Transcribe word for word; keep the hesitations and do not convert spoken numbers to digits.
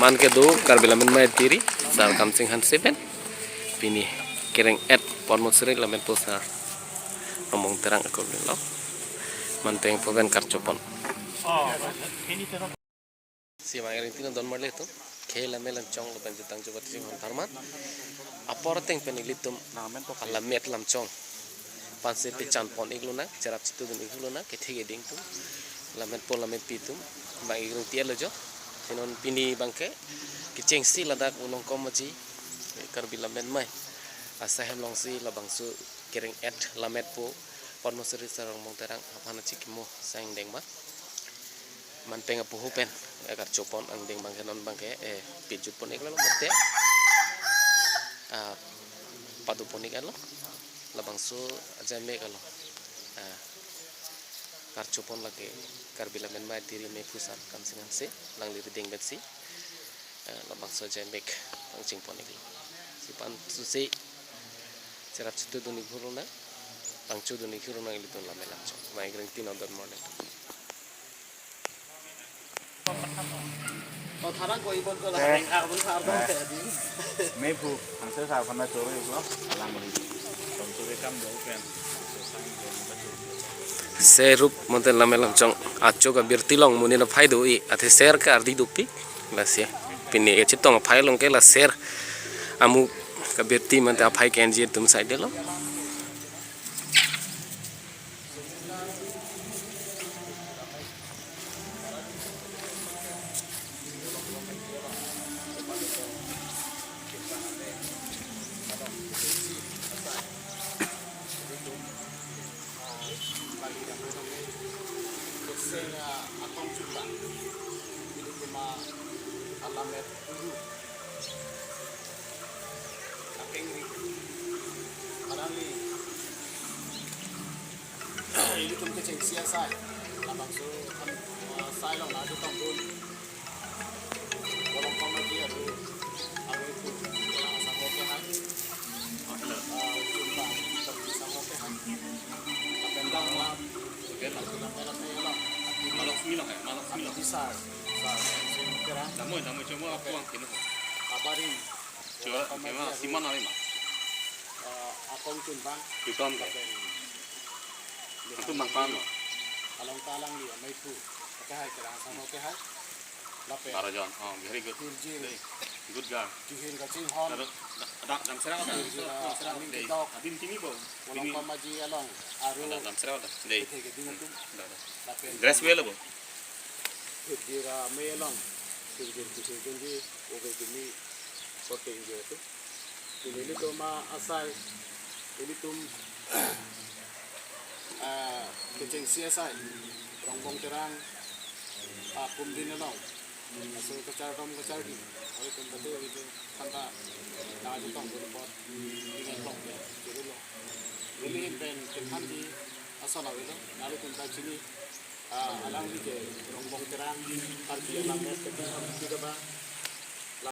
Anke do Karbi Lammet Mei Tiri, Sar Kamsing Hanse pen. Pini kereng-et Padmasri Lammet Pusar Rongbong Terang ako lo. Manpeng po pen karchopon. Si ma ring tin don marli atum. Khei lammet lamchong lapen jutang jubat chinghon tharman. Apor ateng pen ilitum lammet lamchong. Panse pechan pon ik lonang, cherap chitu dun ik lonang, kethe keding atum. Lammet po lammet pi atum. Bang ik ring tiang lo jo. Sinon pini bangke kechengsi ladak Ulongkom Aji Karbi Lammet Mei asai hem alongsi labangso kereng-et lammet po Padmasri Sar Rongbong Terang aphan achikimo sang dengma. Manpeng apuhu pen, eh, karchopon angdeng bangke non bangke, eh, pijut pon ik lo mate. Ah, padu pon ik lo. Labangso ajai mek lo. Ah, karchopon lake Karbi Lammet Mei Tiri Mei Pusar Kamsing Hanse, alangli rideng pensi. Eh, labangso ajai mek pangcheng pon ik lo. Si pan susi cherap chitu dun ik lonang, pangcho dun ik lonang ilitum lammet lamchong. Ma ik ring tin don marli. Oh, tharang ko ibon ko la. Eh. Ring ar bun thar dong te di. Mei phu, Hanse Sar aphan choro ik lo, alang ri. Tom choro kam do pen. Serup mate lammet lamchong acho kabirti along monit aphai do-i, athe ser ke ardi dopik. Lasi pini kachetong aphai along ke la ser amu kabirti mate aphai kenji atum side lo. Akengri. Alangli ilitum kechengsi asai. Labangso kan, eh, asai along nangchetong dun. Ulongkom Aji aru amei phu, Kerang Asangho kehai. Oh, hello. Eh, Chunbang, Karbi Asangho kehai. Lapen dang ma. Oke, hello. Lammet lammet along. Malok Simi along, eh, Malok Simi along. Sar, Sar, Sar, Kerang. Damoi, damoi, cuma aku angkin. Abaring. Cuma, cuma siman ari ma. Eh, akong Chunbang. Chunbang ke. Lapen Antum mangpan lo. Along ta alangli amei phu. Kehai Kerang Asangho kehai. Lapen. Barajon. Oh, very good. Hirjir. Hey, good girl. Juhir kachinghon. Dam, dam, dam serang. Hirjir, ah, aning kedok. Adin kini bo. Ulongkom Aji along. Aru. Dam, dam serang. Dei. Kethe keding atum. Dah, dah. Lapen. Dress well bo. Hirjir, ah, amei along. Hirjir kusir kunji. Obe kini. Korte injo atum. Pini ilitum asai, ilitum, ah, kechengsi asai, Rongbong Terang, ah, pumdin along. Laso kachardom kachardi, ilitum bade ilitum aphanta nangchetong dun apot, ilitum along ke, juru lo. Ili pen kethanji ason avelo, ilitum ta chini, ah, alangli ke Rongbong Terang, Karbi alammet ketin ham kita ba,